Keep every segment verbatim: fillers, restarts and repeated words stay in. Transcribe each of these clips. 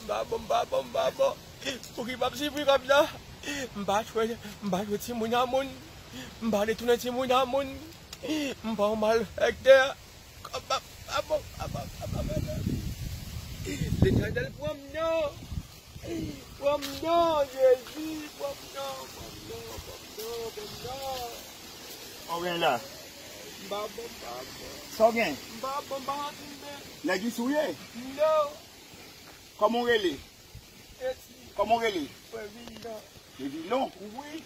M pa bon, m pa bon, m pa bon. Pouki m ap sifri kòmsa? M pa tchwe, m pa tchwe timoun a moun. M pa detounen timoun a moun. M pa yon malfektè. Kòm m pa, pa bon, pa bon, pa bon, pa bon. Letènèl, pran m non. Pran m non, Jezi, pran m non, pran m non, pran m non, pran m non. Sa w gen la? M pa bon, m pa bon. Sa w gen? M pa bon, m pa santi m byen. Nèg isi w ye? Non. Kòman w rele? Eti. Kòman w rele? Mwen Vilon. Se Vilon? Wi.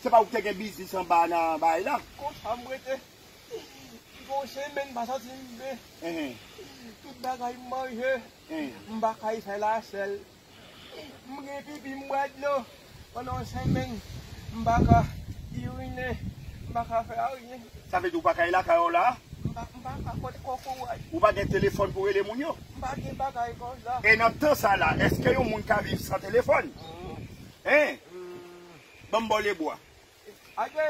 Se pa ou ki te gen biznis anba nan bay la? Konsa m rete. M gon senmenn m pa santi m byen. Enhen. Tout bagay m manje. Enhen. M pa kay fè lasèl. M gen pipi, m bwè dlo. Pandan yon senmenn, m pa ka irine, m pa ka fè anyen. Sa vle di ou pa ka lakay ou la? M pa, m pa ka kote kokorat. Ou pa gen telefòn pou rele moun yo? M pa gen bagay konsa. E nan tan sa la, èske yon moun ka viv san telefòn? Mm. Hein? Mm. Ban m ba w lebwa. Ade,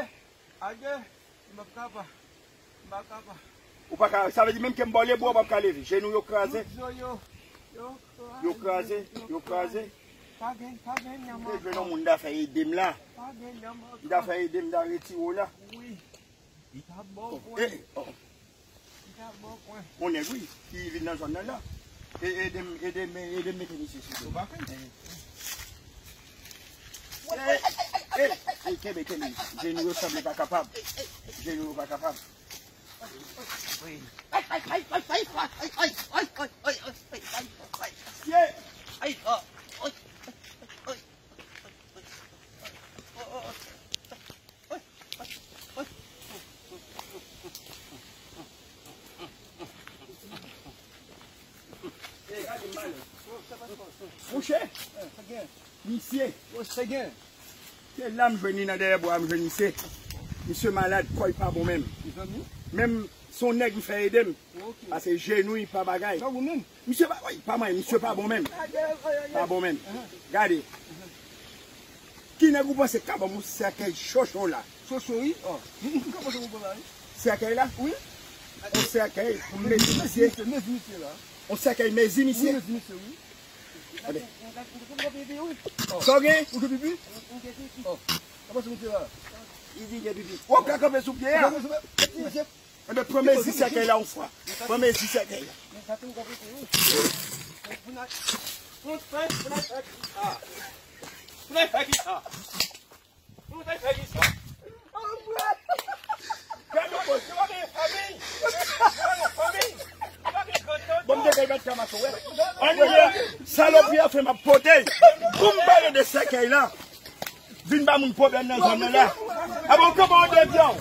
ade, m p ap kapa. M pa kapa. Ou pa ka, sa vle di menm ke m ba w lebwa, ou p ap ka leve. Jenou yo kraze. Tout zo yo, yo kraze, yo kraze. Pa gen, pa gen nanm ankò. Mwen jwenn yon moun m ta fè ede m la. Pa gen nanm ankò. M ta fè ede m, m ta retire w la. Wi. Li t ap ba w pwen. Eh, oh. Li t ap ba w pwen. On nèg, wi, ki vin nan zòn nan la. E, ede m, ede m, ede m mete misye sou do. Ou pa fè. Eh, eh, eh, kenbe, kenbe. Jenou yo sanble pa kapab. Jenou yo pa kapab. Mouche, misye. Se la m jwenn li nan dèyè bwa, m jwenn misye. Misye malad, kò l pa bon menm. Menm se yon nèg m fè ede m. Paske jenou l pa bagay. Misye pa, wi, pa mwen, misye pa bon menm. Pa bon menm. Gade. Ki nèg ou panse k ka ban m yon sèkèy chocho la? Chocho, wi. Oh. M ka panse ou bon la, wi. Sèkèy la? Wi. Yon sèkèy pou m mezi misye. Mezi misye la. Yon sèkèy mezi misye. Wi, mezi misye, wi. Sa w gen? Ou gen pipi? Oh. Ka panse misye la. Li di gen pipi. Ou ka kanpe sou pye a. Enben, pran mezi sèkèy la yon fwa. Pran mezi sèkèy la. Bon, m te kay bat kamaso, wè. Ann, salopri a fè m ap pote. Pou m pale de sèkèy la. Vin ba moun pwoblèm nan zòn nan la. Aba w kanpe yon devyon.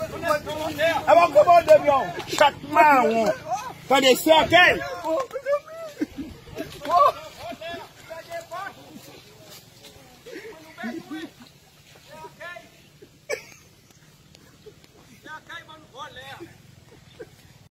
Aba w kanpe yon devyon. Chat mawon. Tande, sèkèy.